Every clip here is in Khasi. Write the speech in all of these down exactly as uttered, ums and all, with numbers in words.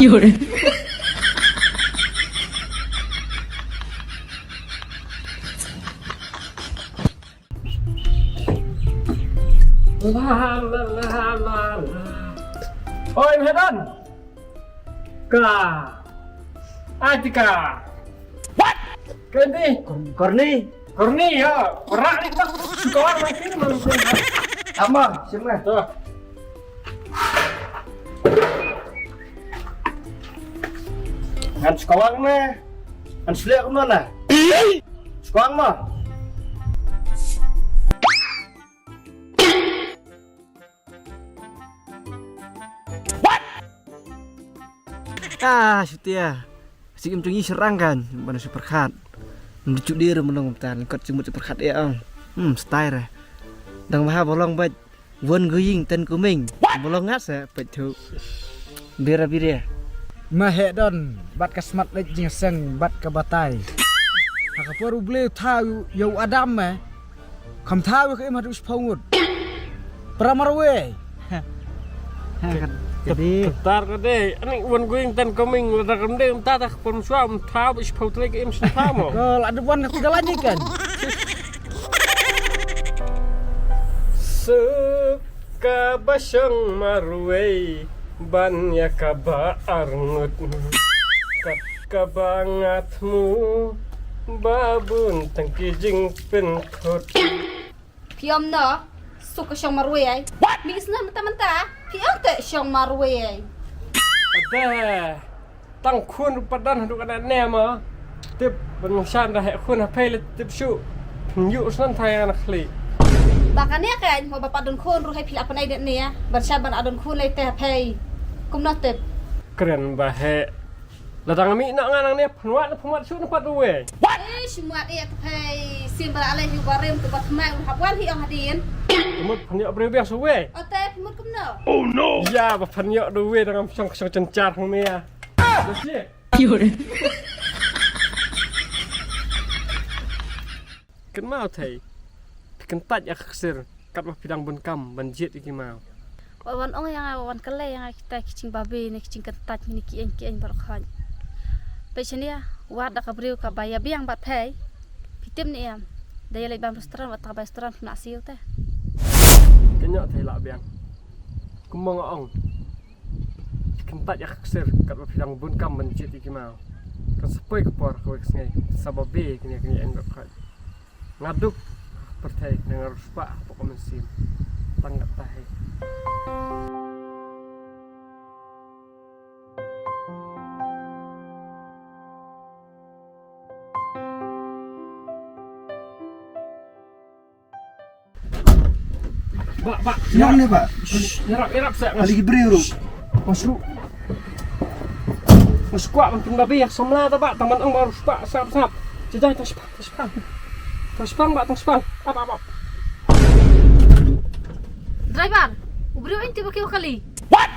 La, la, la, la, la. Oi, Mehdan. Ka. Atika. What? Kendi. Korni. Korni, ya. Rak ni tak. Sekolah makin makin. Ama, sini. Tuh. Ngan sekolah meh. Ngan selia kumno na. Sekolah mah. Ah, shutia. Sik im tungi serang kan, ban super khat. Ndu chudir menong tan, kot jimut super khat ya ong. Hmm, style eh. Dang maha bolong baj. Won going ten coming. Bolong ngat sa, pet thu. Bira bira. Ma he don, bat ka smat lek jing seng, bat ka batai. Ha ka por u ble tha yu, yu adam eh. Kham thaw ïa ka im haduh shiphew ngut. Para marwei. Ha, ka dei. Tar ka dei. Ani wan going ten coming, lada kam dei mynta ta ka pon shwa, ym thaw ba shiphew trei ka im shu thaw mo. Ko la dei wan ka tiga lani kan. Suk kaba shong marwei ban ïa kaba arngut. Kat kaba ngat mu ba bun tang ki jingpynkhut. Phi ong no, suk ka shong marwei ai. What? Mi isna mynta mynta. Phi ong te shong marwei ai. Ade. Tang khun rupa don haduh katta ne ma. Tip ban shan da he khun ha phei le tip shu. Pynïoh snan thai na khli. Ba kane kan mo ba pat don khun ruh he phi la pynai det ne. Ban shan ban adon khun le te ha phei. Kumno tip. Kren ba he. La dang mi na nga nang ne pynwat na pynwat shu na pat ruh wei. What? Eh, shimwat eh ka phei. Sim ba la leh yu barim tu ba tmai un hap wan hi ong hadien. Mut pynïoh briew biang shu wei. Ote phi mut kumno. Oh no. Ya ba pynïoh du wei dang am shong shong cencar hang ne ya. Kynmaw thei. Phi kyntait ïa ka ksir katba phi dang bun kam ban jied ïa ki maw. Wat wan ong ïa nga, wan kylli ïa nga kita ki jingbabe ne ki jingkyntait ne ki ïeng ki ïeng baroh khoit. Peit shane wat da ka briew kaba ïa biang bad phei. Phi tip ne em. Da ïa leit bam restaurant wat ta ka restaurant phi mah siew te. Kynnoh thei lah biang. Kumba nga ong. Kyntait ïa ka ksir katba phi dang bun kam ban jied ïa ki maw. Kan sa poi ka por kawei ka sngi sa babe kane kane en bad khat. Nga duk pyrthei nga riewspah hapoh ka mynsiem. Tang katta hi. Ba, ba. Yang ne ba? Yarap, yarap sa. Ali briew ruh. Masuk. Masuk kuat ban pynbabe ïa samla ta ba tang ban ong ba ruh ba sap sap. Jajang tang sepang, tang sepang. Tang sepang ba tang sepang. Ap ap ap. Driver, u briew in tiba ki kali. What?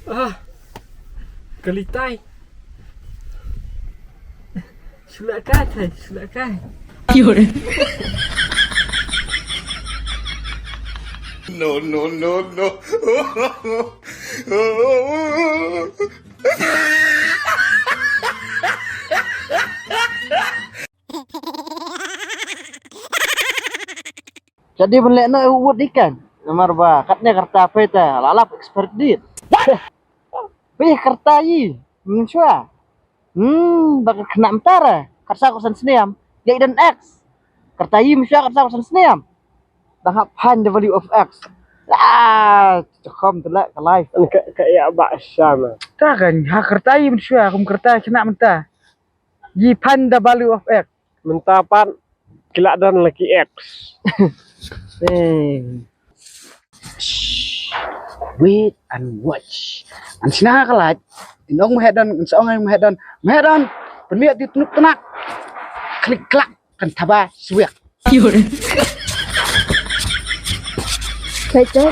Ah. Kali tai. Shu lah kai, kai, shu lah kai. No, no, no, no. Jadi ban leh noh u wut ikan. Namar ba katne ka rta phi te la lap expert dit. Phi ka rta i mynshuwa. Hmm, ba ka khynnah mynta re ka rta ko san snem. Ïa i don X. Ka rta i mynshuwa ka rta ko san snem. Dang hap find the value of X. Ah, chkhom te leh ka life. Ka ka ïa ba shama. Ta kan ha ka rta i mynshuwa kum ka rta khynnah mynta. Yi find the value of X. Mynta pat ki la don la ki X. Eh. Shh. Wait and watch. An sna ka lait. Inong meh don, an song meh don. Meh don. Pynliat di tunuk tunak. Klik klak kan thaba suwek. Kait te,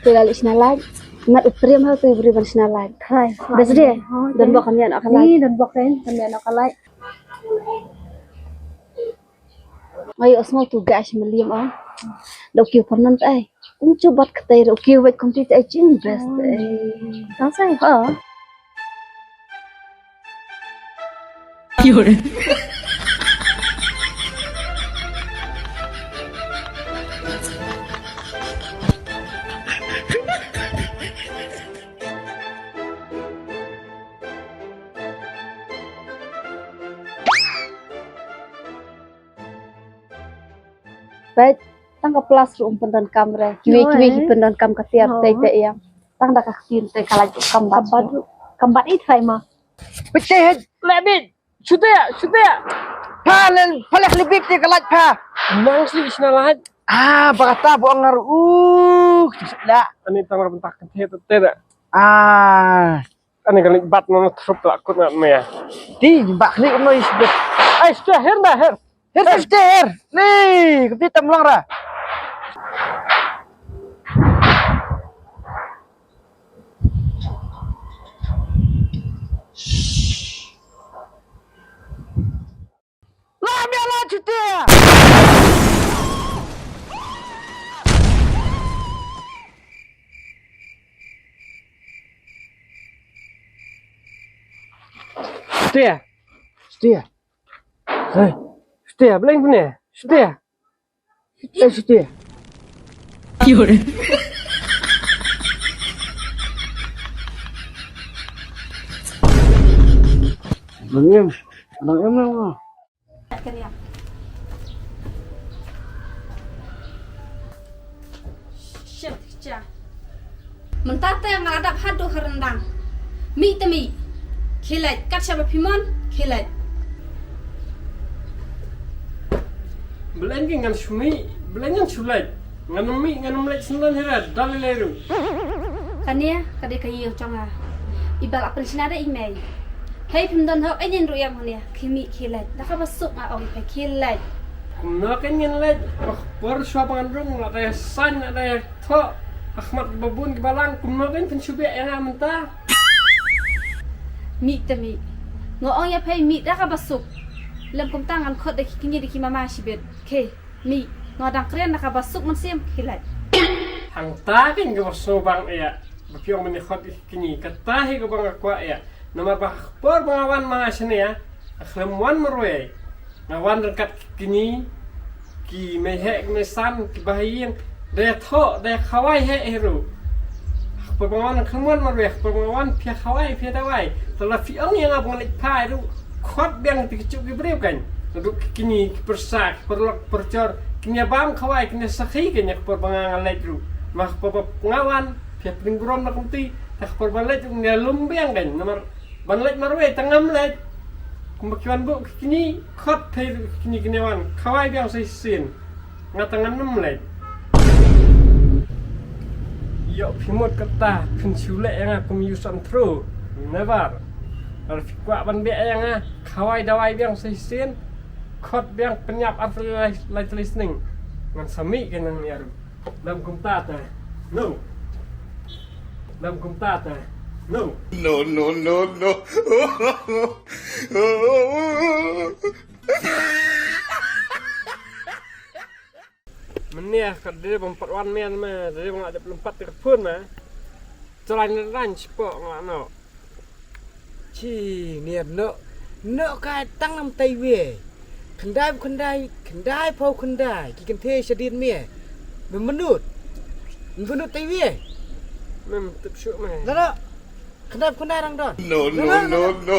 tu la leh sna lait. Mat u priam ha tu bri ban sna lait. Hai. Bes de. Don bok kamian ok lait. Ni don bok kan, kamian ok lait. Ngai osmo tu gas meliam ah. Dok kiu pernan ai. Kum chubat ketai dok kiu wet kum ti ai jing best ai. Tang sai. Ha. Peit, tang ka plus ruh um pyndonkam re. Kiwei kiwei ki pyndonkam ka tiar tei te ïa. Tang da ka ktien te ka lait kam bat. Kam bat. Kam bat i trai ma. Peit te het. Leh bit. Shutia, shutia. Pha len, pha leh bit te ka lait pha. Nang sli sna lait. Ah, ba kata bo ngar u. La. Ani tang ra bentak te te te. Ah. Ani ka leit bat no trup la kut ngat me. Ti ba klik no is bet. Ai, shutia her na her. Her, her, her. Ni, ka bit tam lang ra. La mia la chutia. Chutia. Chutia. Hey, chutia, bling punya. Chutia. Eh, chutia. Nang em, nang em nang. Mynta te nga la dap haduh ha ryndang. Mih te mih. Khie leit, kat shaba phi mon, khie leit. Belen ki ngan shu mih, belen ngan shu leit. Ngan ym mih, ngan ym leit sngewdon hi ra, da lei lei ruh. Kane ka dei ka ïing jong nga. I ba la pynshna da i mei. Hei phim don hok, ïa ngan ruh ïam hane. Khie mih khie leit. Da kaba suk nga ong ïa phi khie leit. Kumno kein ngin leit? Ba ka por shuwa ba ngan rung, nga dei saiñ, nga dei thoh ha khmat kiba bun kiba lang. Kumno kein phin shu beh ïa nga mynta? Mih te mih. Nga ong ïa phi mih da kaba suk. Lem kumta ngan khot da ki kñi da ki mama shibit. Khie mih. Nga dang kren da kaba suk mynsiem, khie leit. Hangta kein kaba sngewbang ïa. Ba phi ong mynne khot ïa ki kñi, kata hi kaba nga kwah ïa. Namar ba ha ka por ba nga wan ma nga shane ïa, nga khlem wan marwei. Nga wan ryngkat ki kñi, ki mei heh, ki mei san, kiba ha ïing, da ïathoh, da ïakhawai heh hi ruh. Ha ka por ba nga wan nga khlem wan marwei, ha ka por ba nga wan phi ïakhawai, phi ïadawai. Te la phi ong ïa nga ba ngan leit phai ruh, khot biang te ki juh ki briew kein. Naduh ki kñi, ki pyrsa, ki pyrlok, pyrjor, kin ïa bam khawai, kin ïa sakhi kein ha ka por ba nga nga leit ruh. Ma ha ka por ba nga wan, phi ïa pynburom na kumti, ha ka por ba leit ruh ngan ïa lum biang kein, namar ban leit marwei tang ngam leit. Kumba ki wan buh ki kñi, khot phi ruh ki kñi kin ïa wan, khawai biang sa shisien. Nga tang ngam leit. Ïoh phi mut kata, phin shu leh ïa nga kum ïa u sohmynthru. Never. Lada phi kwah ban beh ïa nga, khawai dawai biang sa shisien, khot biang pynïap artylli lai tylli sning. Ngan sa mih kein nangne ruh. Lem kumta te. No. Lem kumta te. No. No, no, no, no. Mynne ka dei ban pat wan men ma, dei ban la dep lem pat ka phone ma. Chalai na ran chipo nga no. Chi niat no. No kai tang nam tai we. Khyndai bu khyndai, khyndai pau khyndai. Ki kynthei shadien me. Me menut. Me menut tai we. Mem tip shu me. No, no. Khyndai bu khyndai rang don. No, no, no, no.